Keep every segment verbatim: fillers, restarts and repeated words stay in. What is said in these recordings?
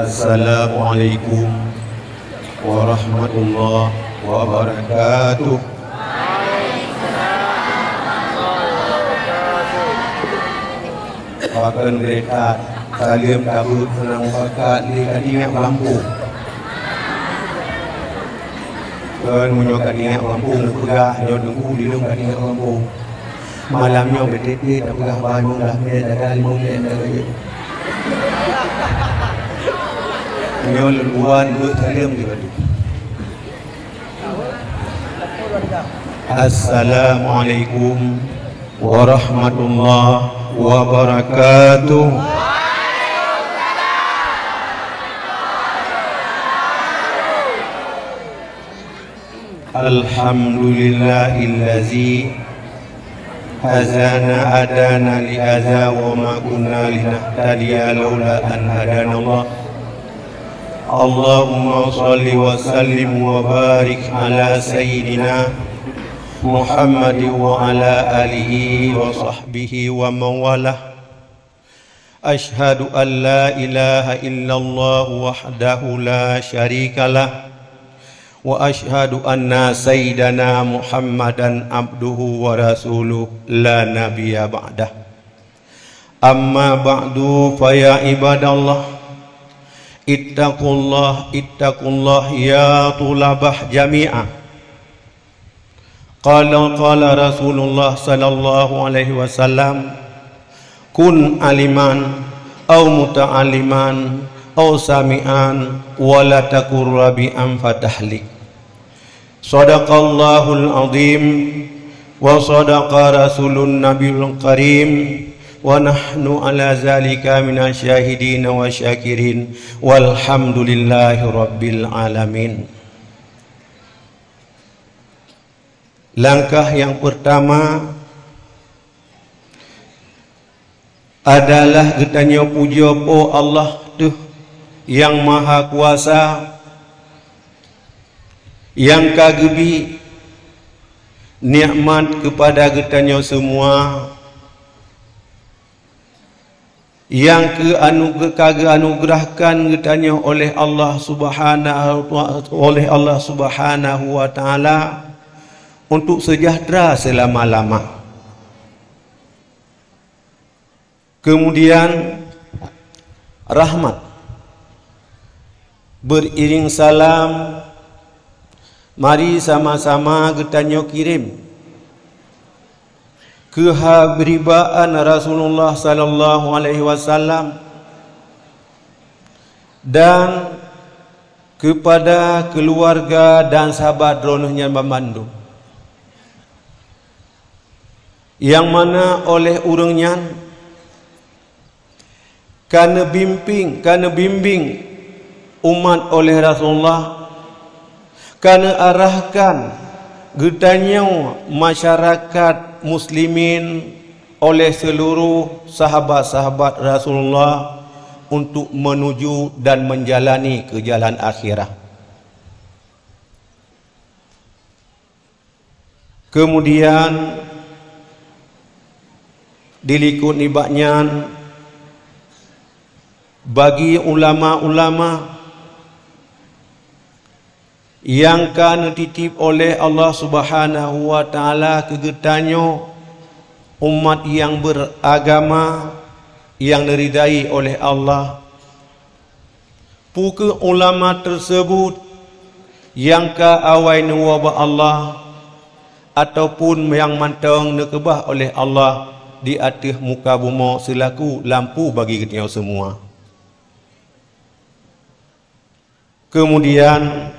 Assalamualaikum warahmatullahi wabarakatuh. Pakon geurekat saleuem tabeuet seunang pakat lé ka tinggai gampông. Kon meunyoe ka tinggai gampông neupeugah nyoe teungku dilông ka tinggai gampông. Malam nyoe beuteubiet tapeugah ban meulah mé daga limong mé daga jeuet. Nyoe lôn uwan beuet saleuem di batu. Assalamualaikum warahmatullahi wabarakatuh. Alhamdulillahillazi hazana hadana lihadza wa ma kunna linahtadiya laula an hadanallah. Allahumma shalli wa sallim wa barik ala sayyidina Muhammad wa ala alihi wa sahbihi wa man walah. Asyhadu an la ilaha illallah wahdahu la syarikalah, wa asyhadu anna sayyidana Muhammadan abduhu wa rasuluh la nabiyya ba'dah. Amma ba'du, fa ya ibadallah, ittaqullah, ittaqullah ya tulabah jami'a. Qala, qala Rasulullah sallallahu alaihi wasallam, "Kun aliman, au muta'alliman, au sami'an, wa la takun rabi'an fatahlik." Sadaqallahul azim, wa sadaqa rasulun nabiyul karim, wa nahnu ala zalika minasy syahidin wa syakirin, walhamdulillahi rabbil alamin. Langkah nyang peurtama adalah geutanyoe pujoe Po Allah teuh nyang Maha Kuasa, nyang ka geubri nikmat keupada geutanyoe seumua, nyang keu anu-, ka geuanugeurahkan geutanyoe oleh Allah Subhanahu, oleh Allah Subhanahu wa Ta'ala untuk seujahteura seulama-lama. Keumudian, rahmat. Beuriring salam, mari sama-sama geutanyoe kirém keuharibaan Rasulullah sallallahu alaihi wasallam dan keupada keuluwarga dan sahabat droeneuh nyan banmandum. Nyang mana oleh ureuëng nyan ka neubimbing, ka neubimbing umat oleh Rasulullah, ka neuarahkan geutanyoe masyarakat muslimin oleh seuluruh sahabat-sahabat Rasulullah untuk meunuju dan meujalani keu jalan akhirat. Keumudian, dilikot nibak nyan, bagi ulama-ulama nyang ka neutitip oleh Allah Subhanahu wa Ta'ala keu geutanyoe, umat nyang beuragama nyang neuridai oleh Allah, Peu kheueh ulama teuseubut nyang ka awai neuwoe bak Allah, ataupun nyang mantong neukeubah oleh Allah di ateueh muka bumoe seulaku lampu bagi geutanyoe seumua? Keumudian,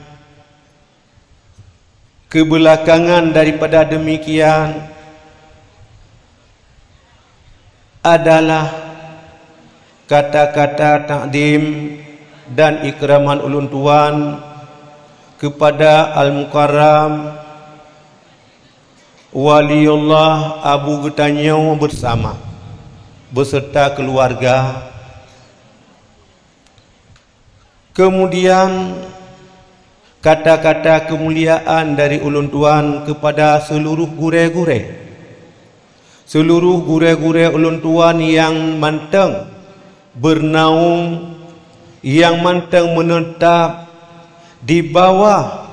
keubeulakangan daripada deumikian adalah kata-kata takdim dan ikraman ulôn tuan keupada Al-Mukarram Waliullah Abu geutanyoe beusama, beuseurta keuluwarga. Keumudian, kata-kata keumuliaan dari ulôn tuan keupada seuluruh gurée-gurée. Seuluruh gurée-gurée ulôn tuan nyang mantong beureunaung nyang mantong meuneutab di bawah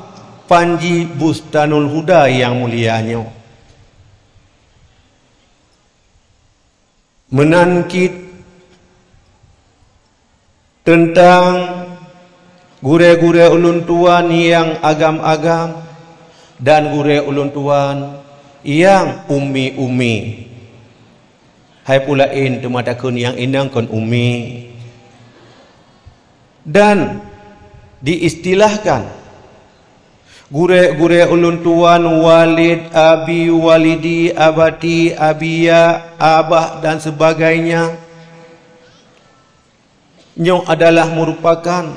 panji Bustanul Huda nyang mulia nyoe. Meunan cit teuntang gurée-gurée ulôn tuan nyang agam-agam dan gurée ulôn tuan nyang ummi-ummi. Hai peue laén teuma takheun nyang inong kon ummi. Dan diistilahkan gurée-gurée ulôn tuan, walid, abi, walidi, abati, abiya, abah, dan sebagainya. Nyoe adalah merupakan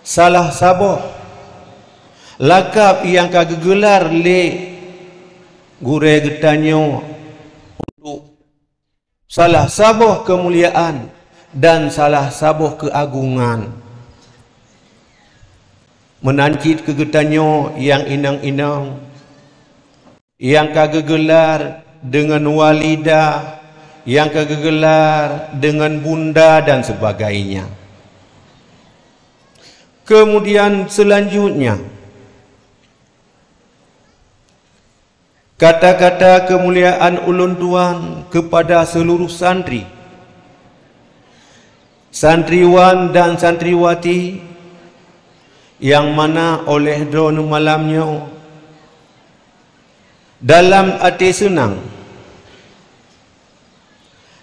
salah saboh lakab nyang ka geugeular lé gurée geutanyoe untuk salah saboh keumuliaan dan salah saboh keuagongan. Meunan cit keu geutanyoe nyang inong-inong, nyang ka geugeular deungon walida, nyang ka geugeular deungon bunda dan sebagainya. Kemudian selanjutnya, kata-kata keumuliaan ulôn tuan kepada seluruh santri, santriwan dan santriwati nyang mana oleh droeneuh malam nyoe dalam até seunang,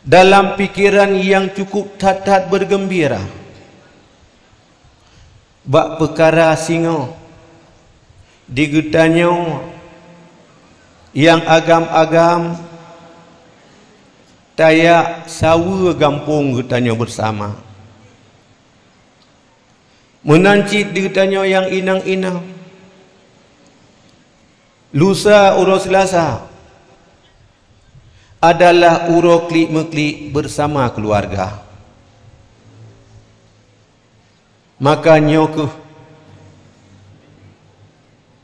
dalam pikeran nyang cukup that-that beugeumbira. Bak peukara singoh di geutanyoe nyang agam-agam, tajak saweue gampông geutanyoe beusama. Meunan cit di geutanyoe nyang inong-inong, lusa uroe Seulasa adalah uroe klik-meuklik beusama keuluwarga. Maka nyoe kheueh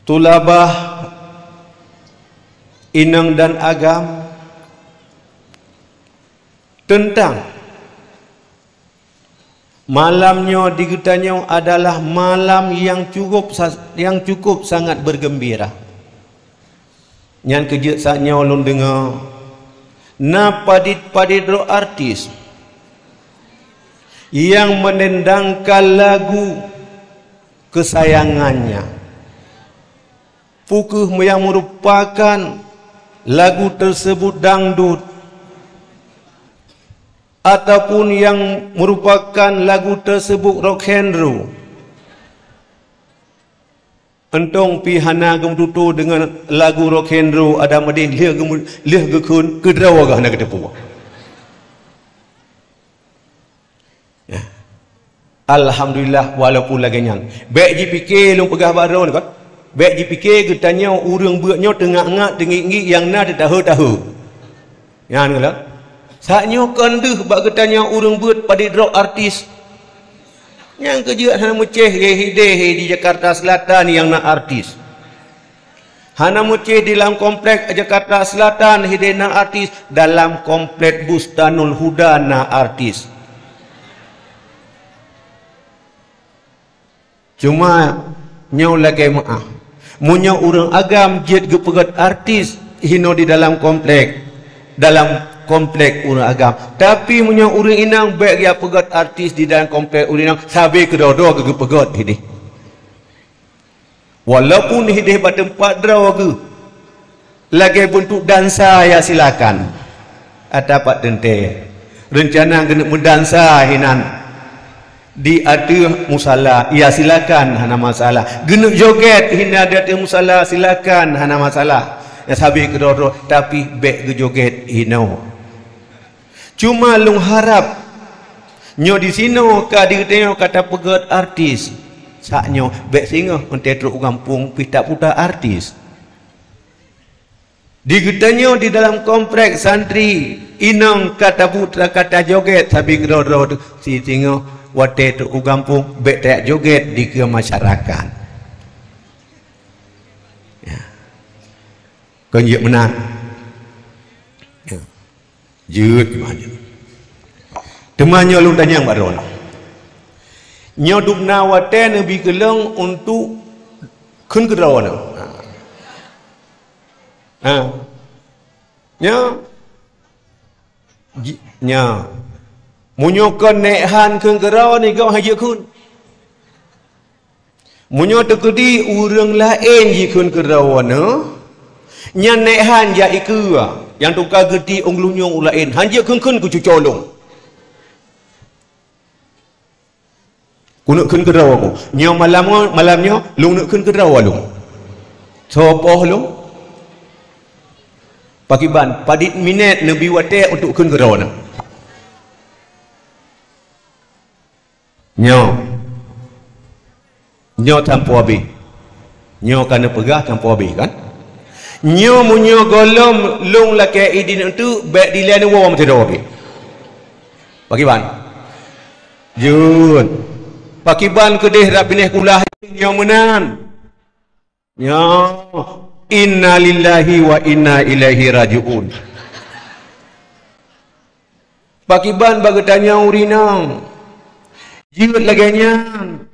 tulabah inong dan agam teuntang malam nyoe di geutanyoe adalah malam nyang cukup sa-, nyang cukup sangat beugeumbira. Nyan keuh jeuet saat nyoe lôn deungoe na padit-padit droe artis nyang meudendangkan lagu keusayangannya. Peu kheueh nyang meurupakan lagu teuseubut dangdut, ataupun nyang meurupakan lagu teuseubut rock and roll. Euntông pih hana geumeututoe deungon lagu rock and roll, adak meudeh lheueh geumeu-, lheueh geukheun keudroe geuh hana geuteupeue. Ya. Alhamdulillah, walaupun lagée nyan. Bék jipike lôn peugah bak droeneuh kan. Bék jipike geutanyoe ureuëng beuet nyoe teungat-ngat teungiek-ngiek nyang na teutahe-tahe. Nyan geuh lah. Saat nyoe kon deuh bak geutanyoe ureuëng beuet padit droe artis. Nyang keuh jeuet hana meucéh lé hideh di Jakarta Selatan nyang na artis. Hana meucéh di lam komplek Jakarta Selatan hideh na artis, dalam komplek Bustanul Huda na artis. Cuma nyoe lagée meuáh, meunyoe ureuëng agam jeuet geupeugét artis hinoe di dalam komplek, dalam komplek ureuëng agam. Tapi meunyoe ureuëng inong bék geupeugét artis di dalam komplek ureuëng inong, sabe keudroe-droe geupeugét hideh. Walaupun hideh bak teumpat droe geuh lagée beuntuk dansa, ya silakan. Atawa pat teuntée reuncana geuneuk meudansa hinan di ateueh musala, ya silakan, hana masalah. Geuneuk joget hinan di ateueh musala, silakan, hana masalah. Nyang sabe keudroe-droe, tapi bék geujoget hinoe. Cuma lôn harab nyoe disinoe ka digeutanyoe ka tapeugét artis. Saat nyoe bék singoh meunteuk trok u gampông pih taputa artis. Di geutanyoe di dalam komplek santri inong ka taputa ka tajoget sabe keudroe-droe teuh, singoh watée trok u gampông bék tajak joget dikeue masyarakat. Ya. Kon jeuet meunan. Ya. Jeuet meunan. Teuma nyoe lôn tanyong bak droeneuh. Nyoe dubna watée neubi keu lôn untuk kheun keudroe nyoe. Ha. Ha. Nyoe. Ji-, nyoe. Meunyoe kon nék han kheun keudroe nyoe, gob han jeuet kheun. Meunyoe teukeudi ureuëng laén jikheun keudroe nyoe, nyan nék han jak ikeue, nyang teuka geuti ôn lôn nyoe u laén, han jeuet kheun-kheun keu cucoe lôn. Keuneuk kheun keudroe ku. Nyoe malam nyoe, malam nyoe, lôn neuk kheun keudroe lôn. Soe poh lôn? Pakiban, padit minét neubi watée untuk kheun keudroe nyoe. Nyoe. Nyoe sampoe abéh. Nyoe ka neupeugah sampoe abéh, kan? Nyoe meunyoe gohlom lôn lakée idin eunteuk, bék dilée neuwoe meusidroe abéh. Pakiban? Jeuet. Pakiban keudeh rab binéh kulah nyoe meunan. Nyoe, innalillahi wa inna ilaihi raji'un. Pakiban bak geutanyoe ureuëng inong? Jeuet lagée nyan.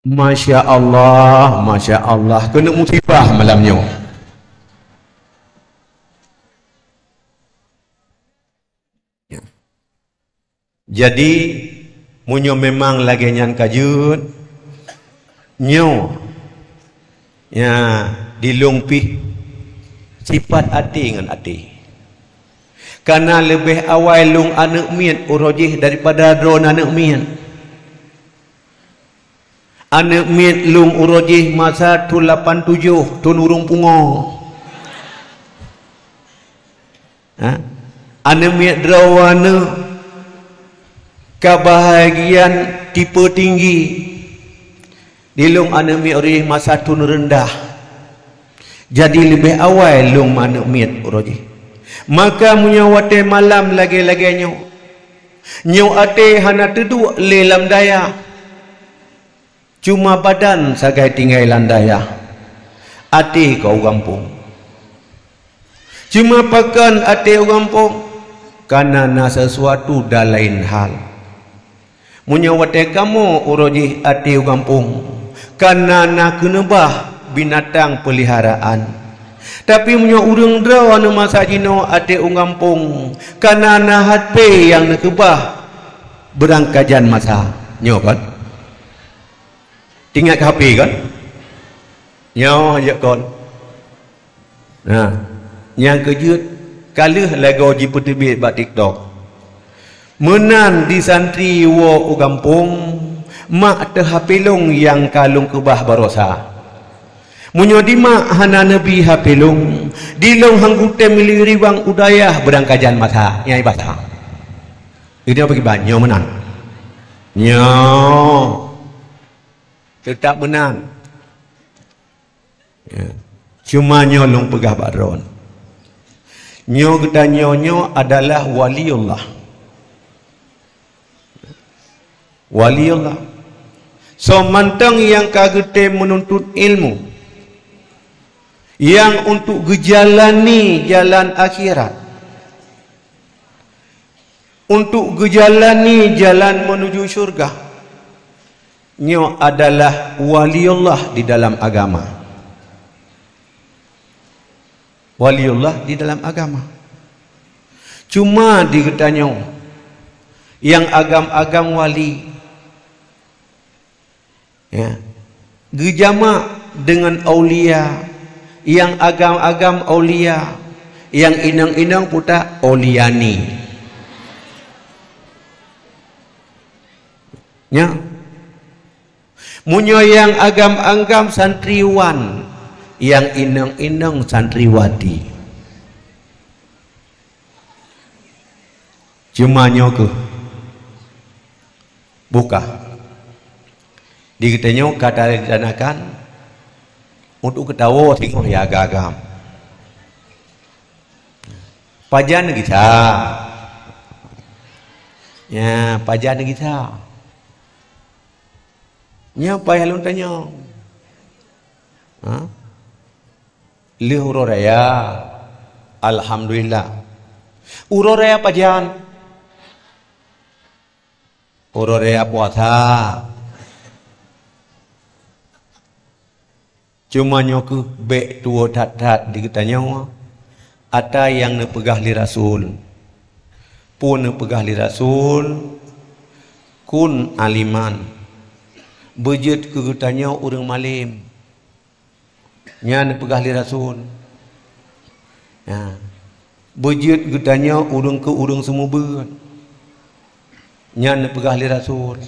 Masya Allah, masya Allah, keuneuk musibah malam nyoe. Jadi, meunyoe memang lagée nyan ka jeuet, nyoe, ya, di lôn pih sipat até ngon até. Kana leubeh awai lôn aneuëk miet uroe jih daripada droeneuh aneuëk miet. Aneuëk miet lôn uroe jih masa thon lapan tujoh, thon ureuëng pungo. Ha? Aneuëk miet droeneuh ka bahagian tipe tinggi. Di lôn aneuëk miet uroe jih masa thon reundah. Jadi leubeh awai lôn aneuëk miet uroe jih. Maka meunyoe watée malam lagée-lagée nyoe, nyoe até hana teuduek lé lam dayah. Cuma badan sagai tinggai lam dayah, até ka u gampông. Cuma pakon até u gampông, kana na sesuatu dan laén hal. Meunyoe watée kamoe uroe jih até u gampông, kana na keuneubah binatang peuliharaan. Tapi meunyoe ureuëng droeneuh masa jinoe até u gampông, kana na H P nyang neukeubah beurangkajan masa. Nyoe kon? Teuingat keu H P kan? Nyoe jeuet kon. Nah, nyang keujeuet ka lheueh lagoe jipeuteubiet bak TikTok. Meunan di santri woe u gampông, mak teuh H P lôn nyang ka lôn keubah baroesa. Meunyoe di mak hana neubi H P lôn, di lôn han kutem lé riwang u dayah beurangkajan masa. Nyang ibasa. Ini apa kiban? Nyoe meunan. Nyoe. Teutap meunan. Ya. Cuma nyoe lôn peugah bak droeneuh. Nyoe geutanyoe nyoe adalah waliullah. Waliullah. Soe mantong nyang ka geutem meununtut ilmu, nyang untuk geujalani jalan akhirat, untuk geujalani jalan menuju syurga. Nyoe adalah waliullah di dalam agama. Waliullah di dalam agama. Cuma di geutanyoe, nyang agam-agam wali, ya, geujamak deungon aulia, nyang agam-agam aulia, nyang inong-inong putak auliani. Nya. Meunyoe nyang agam-agam santriwan, nyang inong-inong santriwati. Cuma nyoe keuh buka. Di geutanyoe ka tarencanakan untuk keutawoe singoh ya agam-agam. Pajan gisa? Ya, pajan gisa? Nyoe payah lôn tanyong. Ha? Lheueh uroe raya, alhamdulillah. Uroe raya pajan? Uroe raya puasa. Cuma nyoe kheueh bék tuwoe that-that di geutanyoe, ata nyang neupeugah lé Rasul. Peue neupeugah lé Rasul, "Kun aliman." Beujeuet keu geutanyoe ureuëng malém. Nyan neupeugah lé Rasul. Nyan. Beujeuet geutanyoe ureuëng keu ureuëng seumeubeuet. Nyan neupeugah lé Rasul.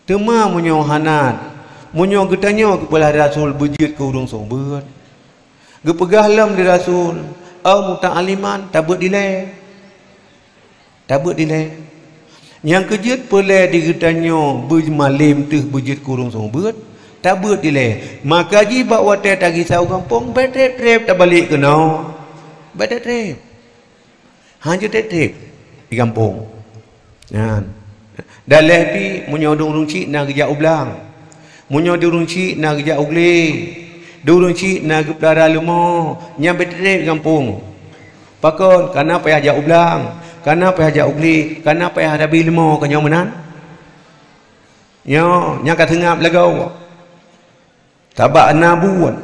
Teuma meunyoe hana, meunyoe geutanyoe geupeugah lé Rasul beujeuet keu ureuëng seumeubeuet, geupeugah lom lé Rasul, "Oh muta'aliman, tabeuet dilée." Tabeuet dilée. Nyang keujeuet peulée di geutanyoe beumalém teuh beujeuet keu ureuëng seumeubeuet, tabeuet dilée. Maka jih bak watée tagisa u gampông, bék treb-treb tabalek keunoe. Bék treb-treb. Hana treb-treb di gampông. Nyan. Dan lheueh pih meunyoe ureuëng chik na geujak u blang. Meunyoe di ureuëng chik na geujak u glé, di ureuëng chik na geupeulara leumo, nyan bék treb gampông. Pakon? Kana payah jak u blang, kana payah jak u glé, kana payah rabi leumo, ka nyoe meunan? Nyoe, nyang ka seungab lagoe. Sabab na buet.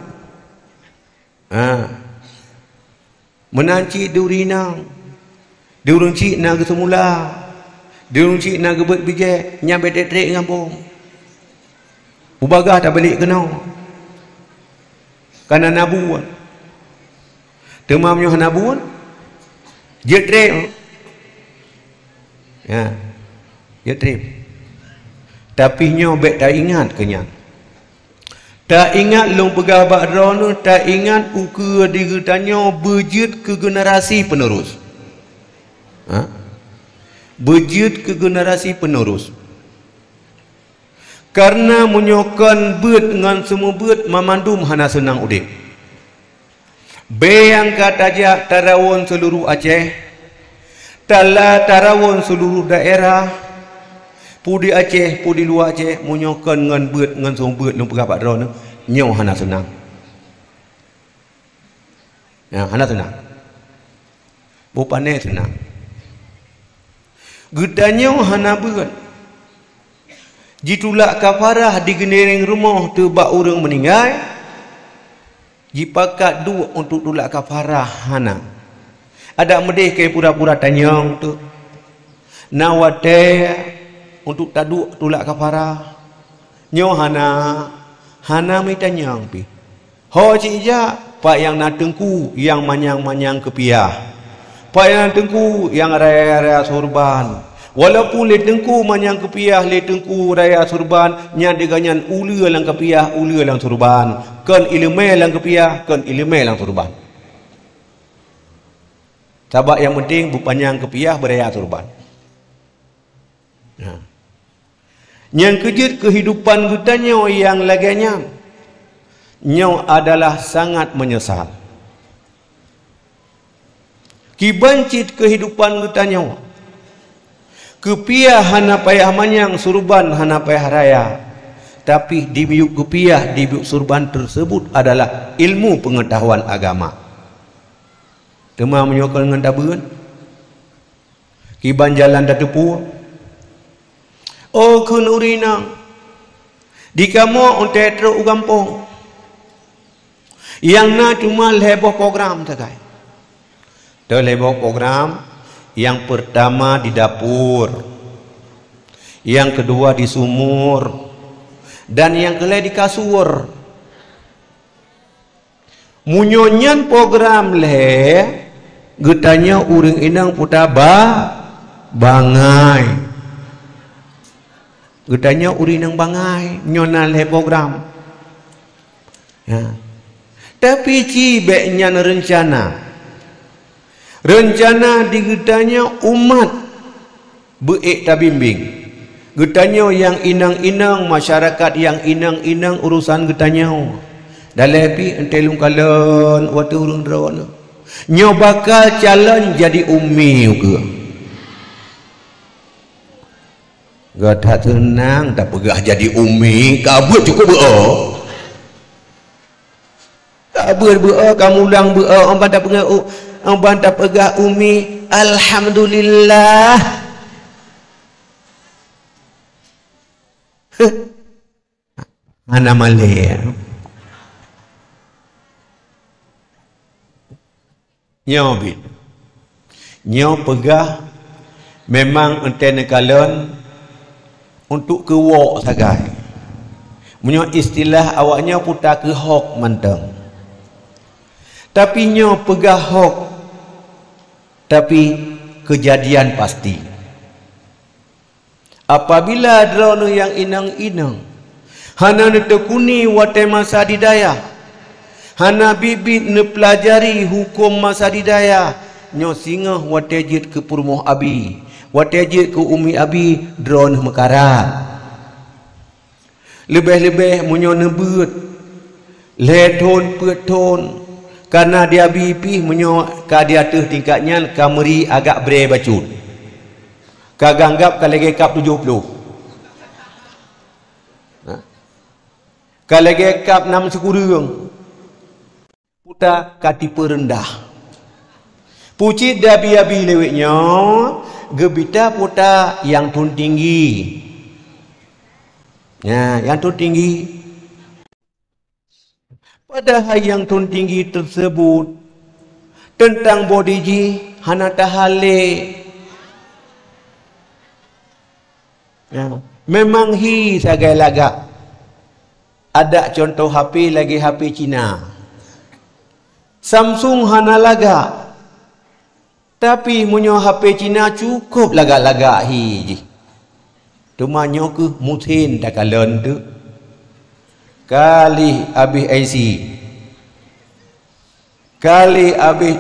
Ha. Meunan cit di ureuëng inong, di ureuëng chik na geuseumula, di ureuëng chik na geubeuet bijéh, nyan bék treb-treb gampông. Ubagaih tabalek keunoe. Kana na buet. Teuma meunyoe hana buet, jeuet treb. Ya, jeuet treb. Tapi nyoe bék taingat keu nyan. Taingat lôn peugah bak droeneuh, taingat ukeue di geutanyoe beujeuet keu generasi penerus. Ha? Beujeuet keu generasi penerus. Kareuna meunyoe kon beuet ngon seumeubeuet, mamandum hana seunang udeb. Bék nyang ka tajak tarawon seuluruh Aceh, tala tarawon seuluruh daerah, peue di Aceh, peue di luwa Aceh, meunyoe kon ngon beuet, ngon seumeubeuet lôn peugah bak droeneuh, nyoe hana seunang. Nyoe hana seunang. Bupane seunang. Geutanyoe hana beuet. Jitulak kafarah di geuniréng rumoh teuh bak ureuëng meuninggai, jipakat duek untuk tulak kafarah hana. Adak meudeh keu pura-pura tanyong teuh. Na watée untuk taduek tulak kafarah. Nyoe hana, hana meutanyong pih. Ho cit jak, pat nyang na teungku nyang manyang-manyang keupiah. Pat nyang na teungku nyang raya-raya surban. Walaupun lé teungku manyang keupiah, lé teungku raya surban, nyan di gobnyan uleue lam keupiah, uleue lam surban. Kon iéleumé lam keupiah, kon iéleumé lam surban. Sabab nyang penting beupanyang keupiah, beuraya surban. Nah. Nyang keujeuet keuhidupan geutanyoe nyang lagée nyan, nyoe adalah sangat meunyeusal. Kiban cit keuhidupan geutanyoe, keupiah hana payah manyang, surban hana payah raya, tapi di miyueb keupiah, di miyueb surban teuseubut adalah ilmu peungeutahuan agama. Teuma meunyoe kon ngon tabeuet, kiban jalan tateupeue. Oh kheun ureuëng inong, di kamoe untée trok u gampông, nyang na cuma lhée boh program sagai. Teu lhée boh program, nyang peurtama di dapur, nyang keudua di sumur, dan nyang keulhée di kasur. Meunyoe nyan program lhée, geutanyoe ureuëng inong puta ba-, bangai. Geutanyoe ureuëng inong bangai, nyoe na lhée program. Ya. Tapi ci bék nyan reuncana. Reuncana di geutanyoe umat. Beuék tabimbéng. Geutanyoe nyang inong-inong, masyarakat nyang inong-inong urosan geutanyoe. Dalé pih eunteuk lôn kalon watée ureuëng droeneuh. Nyoe bakal calon jadi umi ukeue. Gata seunang tapeugah jadi umi, ka buet cukup beu-o. Ka beuet beu-o, ka mulang beu-o, 'oh ban tapeugah u-, 'oh ban tapeugah umi, alhamdulillah. Hana malée. Nyoe bit. Nyoe peugah memang eunteuk neukalon untuk keu wok sagai. Meunyoe istilah awaknyoe puta keu hok mantong. Tapi nyoe peugah hok, tapi keujadian pasti. Apabila droeneuh nyang inong-inong hana neuteukuni watée masa di dayah, hana biet-biet neupeulajari huköm masa di dayah, nyoe singoh watée jeuet keu peurumoh abi, watée jeuet keu umi abi, droeneuh meukarat. Leubeh-leubeh meunyoe neubeuet lhée thon peuet thon, kana di abi pih meunyoe ka di ateueh tingkat nyan ka meuri agak brée bacut. Ka ganggab ka lagée kap tujoh ploh. Ha? Ka lagée kap nam sikureueng. Puta ka tipe reundah. Pucit di abi-abi lewet nyoe geubita puta nyang thon tinggi. Nah, nyang thon tinggi. Padahai nyang thon tinggi teuseubut teuntang bodi jih hana tahalé. Ya, memang hi sagai lagak. Adak cuntoh H P lagée H P Cina. Samsung hana lagak. Tapi meunyoe H P Cina cukôp lagak-lagak hi jih. Teuma nyoe kheueh musén takalon teuk. Ka lheueh abéh I C. Ka lheueh abéh,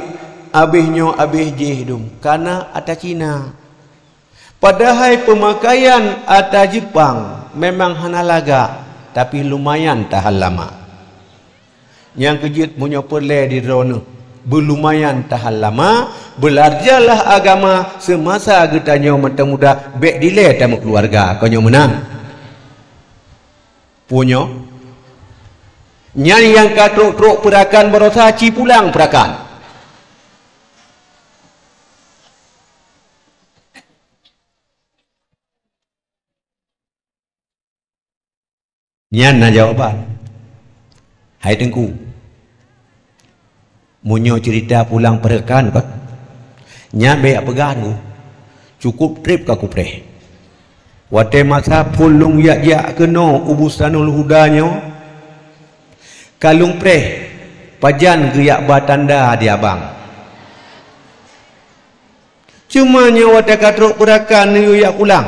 abéh nyoe abéh jih dum. Kana ata Cina. Padahai peumakaian ata Jepang memang hana lagak, tapi lumayan tahan lama. Nyang keujeuet meunyoe peureulée di droeneuh beulumayan tahan lama, beulajalah agama seumasa geutanyoe mantong muda, bék dilée tameukeuluwarga, kon nyoe meunan. Peue nyoe? Nyan nyang ka trok-trok peurakan baroesa ci pulang peurakan. Nyan na jawaban. Hai Teungku, meunyoe ceurita pulang peurakan kon, nyan bék peugah Teungku. Cukôp treb ka kupreh. Watée masa phon lôn jak-jak keunoe u Bustanul Huda nyoe, ka lôn preh pajan geujak ba tanda di abang. Cuma nyoe watée ka trok peurakan neuyue jak pulang.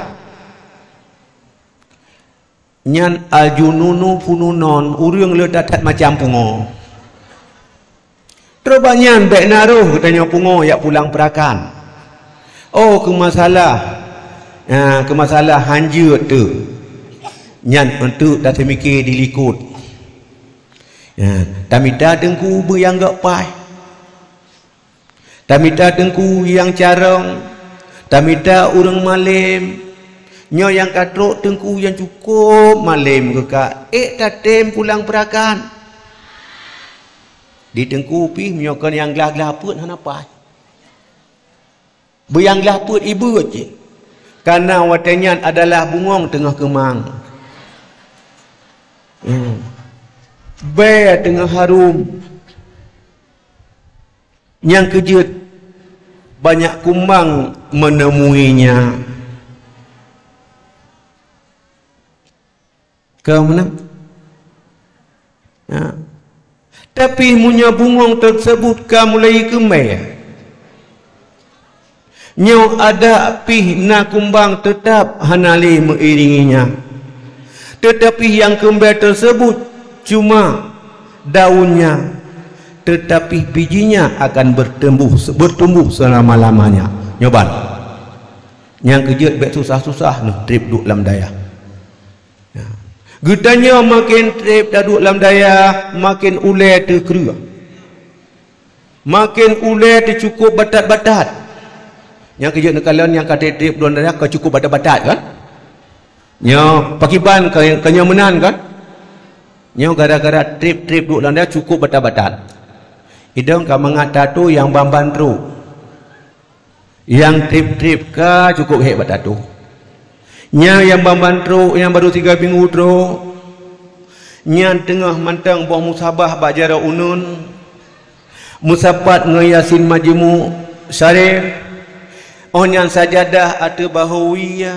Nyan al-jununu fununon, ureuëng le that-that macam pungo. Trok bak nyan bék na roh geutanyoe pungo jak pulang peurakan. Oh, keu masalah, ah, keu masalah hanjeuet teuk. Nyan eunteuk taseumike dilikot. Ah, tamita Teungku beuanggab paih. Tamita Teungku nyang carông, tamita ureuëng malém. Nyoe nyang ka trok Teungku nyang cukôp malém geuka, ék tatem pulang peurakan. Di Teungku pih meunyoe kon nyang glah-glah peuet hana paih. Beunyang glah peuet ibeuet cit. Kana watée nyan adalah bungöng teungoh keumang. Hmm. Bée teungoh harôm. Nyang keujeuet banyak kumbang meuneumeui nya. Ka meunan? Ha. Tapi meunyoe bungöng teuseubut ka mulai keumée, nyoe adak pih na kumbang teutab hana lé meuiringi nyan. Teutapi nyang keumbée teuseubut cuma daunnya, teutapi bijinya akan bertumbuh, bertumbuh selama-lamanya. Nyoe ban. Nyang keujeuet bék susah-susah neuh treb duek lam dayah. Ya. Geutanyoe maken treb taduek lam dayah, maken ulée teukreueh. Maken ulée teucukôp batat-batat. Nyang keujeuet neukalon nyang ka treb-treb duek lam dayah ka cukôp batat-batat kan? Nyoe pakiban ka, ka nyoe meunan kan? Nyoe gara-gara treb-treb duek lam dayah cukôp batat-batat. Idong ka mangat tato nyang ban-ban trok. Nyang treb-treb ka cukôp hék bak tato. Nyan nyang ban-ban trok nyang barô tiga minggu trok, nyan teungoh mantong boh musabah bak jaroe uneun, meusapat ngon Yasin Majeumu, Sareh, óh nyan sajadah ateueh bahô wie,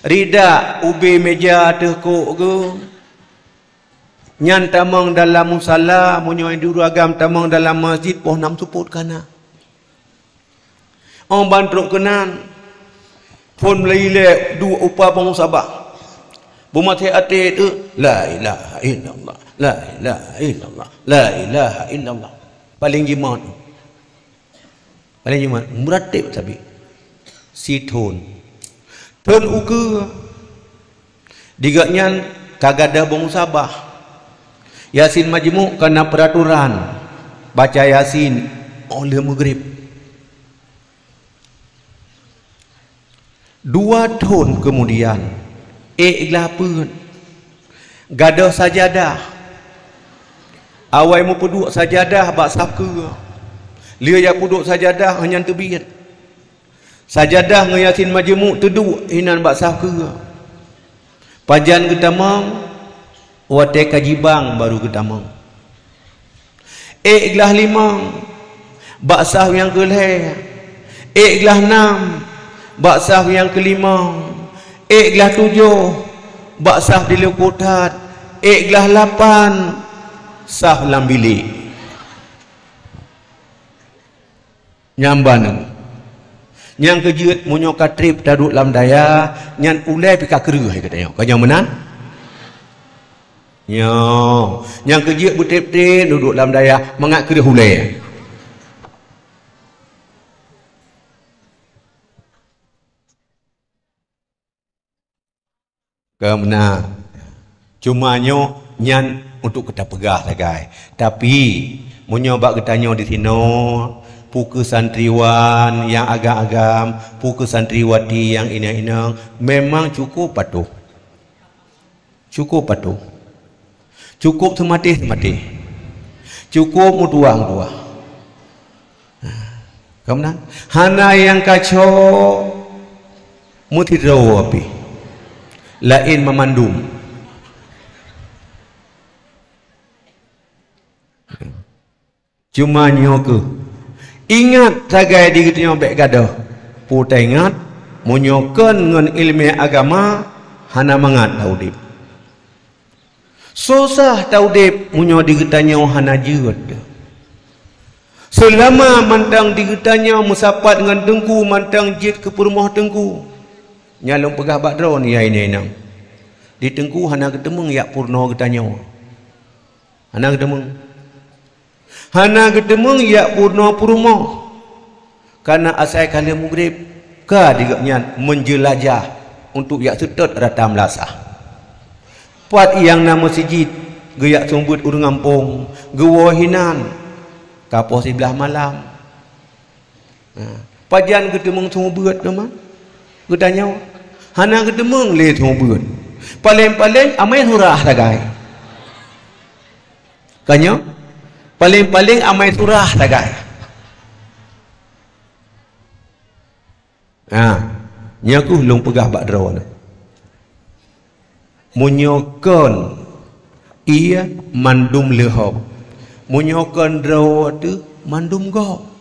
rida ubé meuja ateueh kok geuh. Nyan tamong dalam musala, meunyoe di ureueng agam tamong dalam masjid, poh nam seupôt ka na. Óh ban trok keunan, phon meulai ilée duek upa boh musabah. Beumaté até teuk, "La ilaha illallah, la ilaha illallah, la ilaha illallah." Paleng jimat. Paleng jimat, meuratéb sabe. Sithon. Thon ukeue. Di gobnyan ka gadôh boh musabah. Yasin Majeumu ka na peuratoran baca Yasin óh lheueh meugreb. Dua thon keumudian, ék glah peuet, gadôh sajadah. Awai meupeuduek sajadah bak saf keue. Lheueh jak peuduek sajadah, óh nyan teubiet. Sajadah ngon Yasin Majeumu teuduek inan bak saf keue. Pajan geutamong, watée ka jibang barô geutamong. Ék glah limong, bak saf nyang keu lhée. Ék glah nam, bak saf nyang keu limong. Ék glah tujoh, bak saf di likôt that. Ék glah lapan, saf lam bilék. Nyan baneue. Nyang keujeuet meunyoe ka treb taduek lam dayah, nyan ulée pih ka kreueh geutanyoe. Ka nyoe meunan? Nyoe. Nyang keujeuet beutreb-treb duek lam dayah, mangat kreueh ulée. Ka meunan. Cuma nyoe nyan untuk keu tapeugah sagai. Tapi, meunyoe bak geutanyoe disinoe, peue keu santriwan nyang agam-agam, peue keu santriwati nyang inong-inong, memang cukup patuh. Cukup patuh. Cukup seumatéh-seumatéh. Cukup meutuah-meutuah. Ka meunan? Hana nyang kaco meusidroe pih. Laén mamandum. Cuma nyoe keuh, ingat sagai di geutanyoe bék gadôh. Peue taingat, meunyoe kon ngon iéleumé agama, hana mangat taudeb. Susah taudeb meunyoe di geutanyoe hana jeuet. Seulama mantong di geutanyoe meusapat ngon teungku mantong jeuet keu peurumoh teungku. Nyan lôn peugah bak droeneuh, ya inong-inong. Di teungku hana geuteumeung jak peurunoe geutanyoe. Hana geuteumeung. Hana geuteumeung jak peurunoe peurumoh. Kana asai ka lheueh meugreb, ka di gobnyan meujeulajah untuk jak seutôt rata meulasah. Pat nyang na meuseujid, geujak seumeubeuet ureuëng gampông, geuwoe hinan, ka poh siblaih malam. Ha, pajan geuteumeung seumeubeuet teuma? Geutanyoe, hana geuteumeung lé seumeubeuet. Paleng-paleng amai surah sagai. Ka nyoe? Paleng-paleng amai surah sagai. Ha, nyoe keuh lôn peugah bak droeneuh. Meunyoe kon ie mandum leuhob, meunyoe kon droe teuh mandum gob.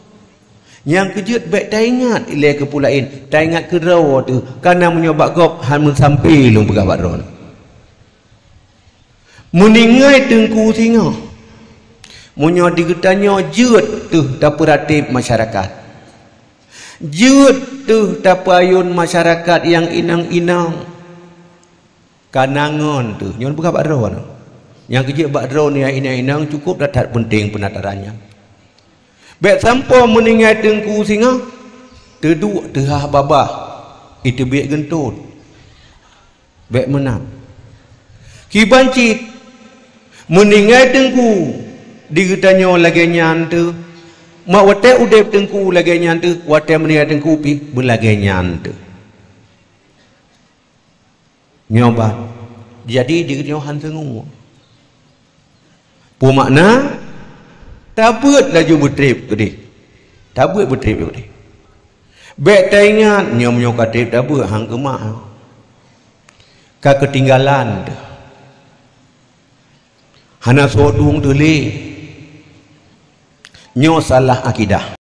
Nyang keujeuet bék taingat ilée keu peue laén, taingat keu droe teuh, kana meunyoe bak gob han meusampé lôn peugah bak droeneuh. Meuninggai teungku singoh, meunyoe di geutanyoe jeuet teuh tapeuratéb masyarakat, jeuet teuh tapeuayôn masyarakat nyang inong-inong, kana ngon teuh, nyoe peugah bak droeneuh. Nyang keujeuet bak droeneuh nyang inong-inong cukup that-that peunteng peunataran nyan. Bék sampoe meuninggai teungku singoh, teuduek teuhah babah, iteubiet geuntot. Bék meunan. Kiban cit, meuninggai teungku di geutanyoe lagée nyan teuh, mak watée udeb teungku lagée nyan teuh, watée meuninggai teungku pih beulagée nyan teuh. Nyoe ban, jadi di geutanyoe han teungoh. Peue makna? Tabeuet laju beutreb keudeh. Tabeuet beutreb keudeh. Bék taingat, nyoe meunyoe ka treb tabeuet han keumah. ka keutinggalan teuh. Hana soe dueng teuh lé. Nyoe salah akidah.